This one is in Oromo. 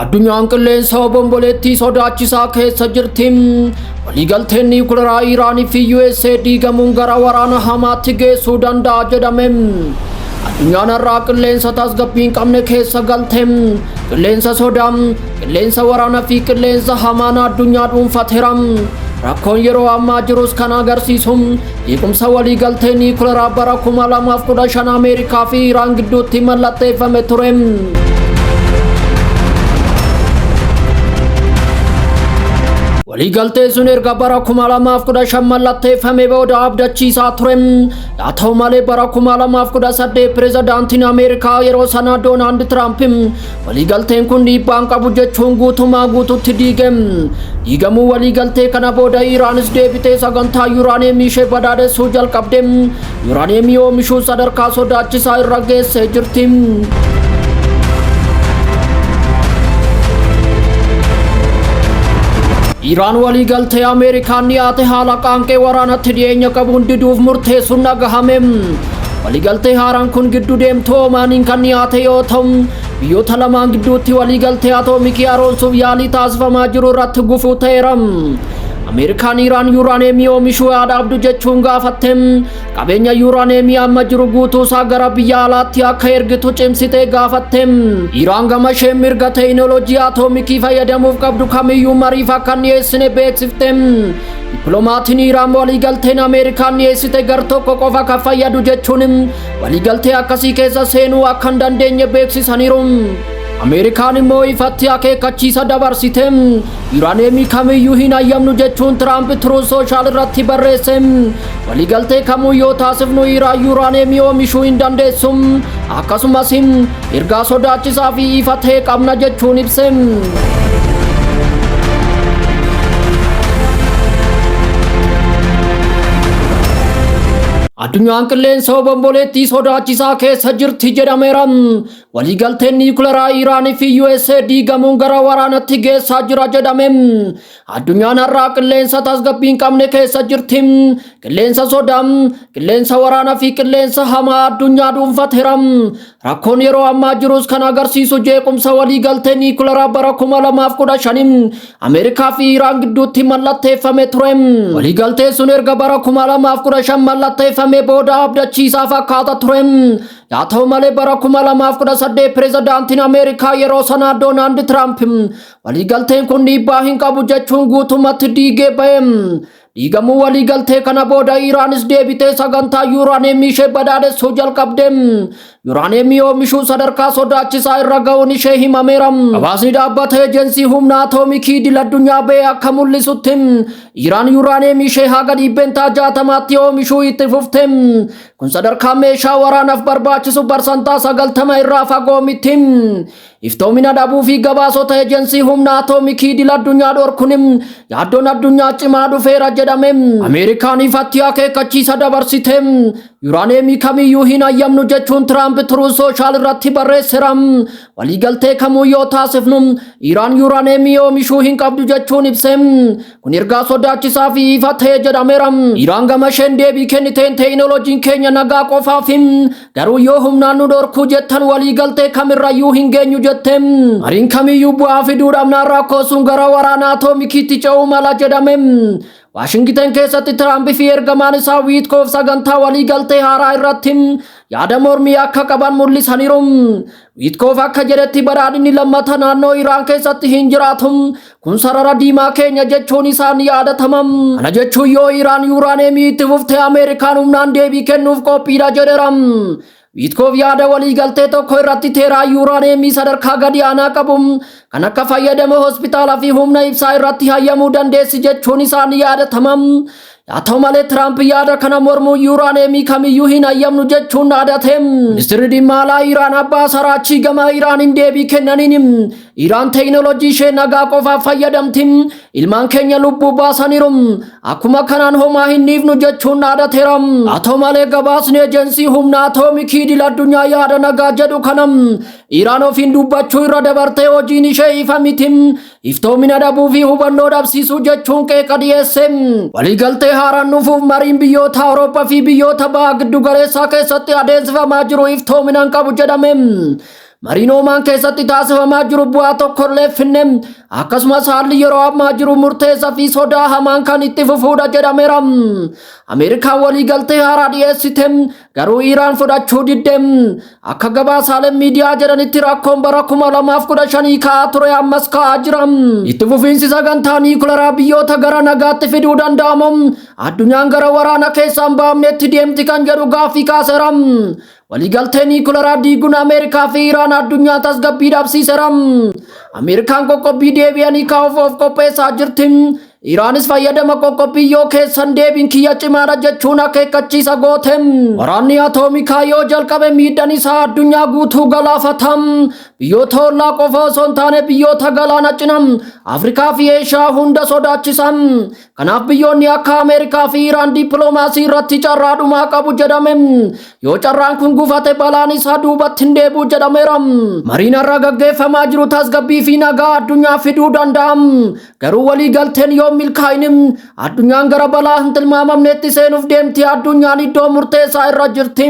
Addunyaan qilleensa obomboleettii sodaachisaa keessa jirti. Waliigalteen niwukilaraa Iraanii fi USA diigamuun gara waraana hamaatti geessuu danda'a jedhame. Addunyaan har'aa qilleensa tasgabbii hin qabne keessa galte. Qilleensa sodaa, qilleensa waraanaa fi qilleensa hamaan addunyaa dhuunfateera. Rakkoon yeroo ammaa jirus kan agarsiisu jeequmsa waliigaltee niwukilaraa bara 2015 Ameerikaa fi Iraan gidduutti mallatteeffame ture. Waliigalteen sun erga bara 2015 mallatteeffame booda abdachiisaa ture. Haa ta'u malee bara 2018 pirezidaantiin Ameerikaa yeroo sanaa Doonaald Tiraamp waliigalteen kun dhiibbaa hin qabu jechuun guutumaa guututti diige. Diigamuu waliigaltee kana booda Iraanis deebitee sagantaa yuuraaniyeemii ishee badhaadhessuu jalqabde. Yuuraaniyeemii oomishuu sadarkaa sodaachisaa irra geessee jirti. Iraan waliigaltee Ameerikaan dhiyaate haala qaanqee waraanatti dhiyeenya qabuun diduuf murteessuun dhagahame. Waliigaltee haaraan kun giddu deemtuu Omaaniin kan dhiyaate yoo ta'u, biyyoota lamaan gidduutti waliigaltee atoomikii haaromsuuf yaalii taasifamaa jiru irratti gufuu ta'eera. Ameerikaan Iraan yuuraaneemii oomishuu haa dhaabdu jechuun gaafatte. Qabeenya yuuraaneemii amma jiru guutuusaa gara biyya alaatti akka ergitu cimsitee gaafatte. Iraan gama isheen mirga teekinooloojii atoomikii fayyadamuuf qabdu kamiyyuu mariif akka hin dhiyeessine beeksifte. Dippiloomatiin Iraan waliigalteen Ameerikaan dhiyeessite gar tokko qofa kan fayyadu jechuun waliigaltee akkasii keessa seenuu akka hin dandeenye beeksisaniiru. Ameerikaan immoo ifatti akeekkachiisa dabarsite. Yuuraaneemii kamiyyuu hin hayyamnu jechuun Tiraamp Truth Social irratti barreesse. Waliigaltee kamuu yoo taasifnu Iraan yuuraaneemii oomishuu hin dandeessu. Akkasumas ergaa sodaachisaa fi ifa ta'e qabna jechuun ibse. Addunyaan qilleensa obomboleettii sodaachisaa keessa jirti jedhameera. Waliigalteen niwukilaraa Iraanii fi USA diigamuun gara waraanatti geessaa jira jedhame. Addunyaan har'aa qilleensa tasgabbii hin qabne keessa jirti. Qilleensa sodaa, qilleensa waraanaa fi qilleensa hamaa addunyaa dhuunfateera. Rakkoon yeroo ammaa jirus kan agarsiisu jeequmsa waliigaltee niwukilaraa bara 2015 Ameerikaa fi Iraan gidduutti mallatteeffame ture. Waliigalteen sun erga bara 2015 mallatteeffame booda abdachiisaa fakkaata ture. Haa ta'u malee bara 2018 pirezidaantiin Ameerikaa yeroo sanaa Doonaald Tiraamp waliigalteen kun dhiibbaa hin qabu jechuun guutumatti diigee ba'e. Diigamuu waliigaltee kana booda Iraanis deebitee sagantaa yuuraaneemii ishee badhaadhessuu jalqabde. Yuuraaneemii oomishuu sadarkaa sodaachisaa irra ga'uun ishee himameera. Gabaasni dhaabbata ejensii humna atoomikii idil addunyaa ba'e akka mul'isutti Iraan yuuraaneemii ishee haga 60%tti oomishuu itti fufte. Kun sadarkaa meeshaa waraanaaf barbaachisu 90% irraa fagoo miti. Iftoomina dhabuu fi gabaasota ejensii humna atoomikii idil addunyaa dhorkuun yaaddoon addunyaa cimaa dhufeera jedhame. Ameerikaan ifatti akeekkachiisa dabarsite. Yuuraaneemii kamiyyuu hin hayyamnu jechuun Tiraamp Truth Social irratti barreesseera. Waliigaltee kamuu yoo taasifnu Iraan yuuraaneemii oomishuu hin qabdu jechuun ibse. Kun ergaa sodaachisaa fi ifa ta'e jedhameera. Iraan gama isheen deebii kenniteen teekinooloojiin keenya nagaa qofaaf garuu yoo humnaan nu dhorkuu jettan waliigaltee kamirrayyuu hin geenyu jette. Mariin kamiyyuu bu'aa fiduu dhabnaan rakkoo sun gara waraana atoomikiitti ce'uu mala jedhame. Waashingiten keessatti Tiraamp fi ergamaan isaa Wiitkoof sagantaa waliigaltee haaraa irratti yaada mormii akka qaban mul'isaniiru. Wiitkoof akka jedhetti badhaadhinni lammata naannoo Iraan keessatti hin jiraatu. Kun sarara diimaa keenya jechuun isaan yaadatama. Kana jechuun yoo Iraan yuuraaneemii itti fuftee Ameerikaan humnaan deebii kennuuf qophiidha jedheera. Wiitkoof yaada waliigaltee tokko irratti Teeraan yuuraaneemii sadarkaa gadi aanaa qabu kan akka fayyadama hospitaalaa fi humna ibsaa irratti hayyamuu dandeessi jechuun isaan yaadatama. Haa ta'u malee Tiraamp yaada kana mormuun yuuraaneemii kamiyyuu hin hayyamnu jechuun dhaadate. Ministirri dhimma alaa Iraan Abbaas Araachii gama Iraaniin deebii kennaniin Iraan teekinooloojii ishee nagaa qofaaf fayyadamti. Ilmaan keenya lubbuu baasaniiru. Akkuma kanaan homaa hin dhiifnu jechuun dhaadateera. Haa ta'u malee gabaasni ejensii humna atoomikii idil addunyaa yaada nagaa jedhu kana Iraan ofiin dubbachuu irra dabartee hojiin ishee ifa miti. Iftoomina dhabuu fi hubannoo dhabsiisuu jechuun qeeqa dhiyeesse. Waliigaltee haaraan dhufuuf mariin biyyoota Awurooppaa fi biyyoota baha giddu galeessaa keessatti adeemsifamaa jiru iftoomina hin qabu jedhame. Mariin Oomaan keessatti taasifamaa jiru bu'aa tokkollee finne, akkasumas haalli yeroo ammaa jiru murteessaa fi sodaa hamaan kan itti fufuudha jedhameera. Ameerikaan waliigaltee haaraa dhiyeessite, garuu Iraan fudhachuu didde. Akka gabaasaaleen miidiyaa jedhanitti rakkoon bara 2015 ka'aa ture ammas ka'aa jira. Itti fufiinsi sagantaa niikularaa biyyoota gara nagaatti fiduu danda'amu, addunyaan gara waraana keessaan baafnetti deemti kan jedhu gaaffii kaaseera. Waliigaltee niikularaa diiguun Ameerikaa fi Iraan addunyaa tasgabbii dhabsiiseera. Ameerikaan qoqqobbii deebi'anii kaa'uuf of qopheessaa jirti. Iraanis fayyadama qoqqobbii yoo keessan deebiin kiyya cimaadha jechuun akeekkachiisa goote. Waraanni atoomikaa yoo jalqabe miidhaan isaa addunyaa guutuu galaafata. Biyyoota ollaa qofa osoo hin taane biyyoota galaana cina Afrikaa fi Eeshiyaa hunda sodaachisa. Kanaaf biyyoonni akka Ameerikaa fi Iraan dippiloomaasii irratti carraa dhumaa qabu jedhame. Yoo carraan kun gufate balaan isaa duubatti hin deebi'u jedhameera. Mariin har'a gaggeeffamaa jiru tasgabbii fi nagaa addunyaa fiduu danda'a. Garuu walii galteen yoo milkaa'in addunyaan gara balaa hin tilmaamamnetti seenuuf deemti. Addunyaan iddoo murteessaa irra jirti.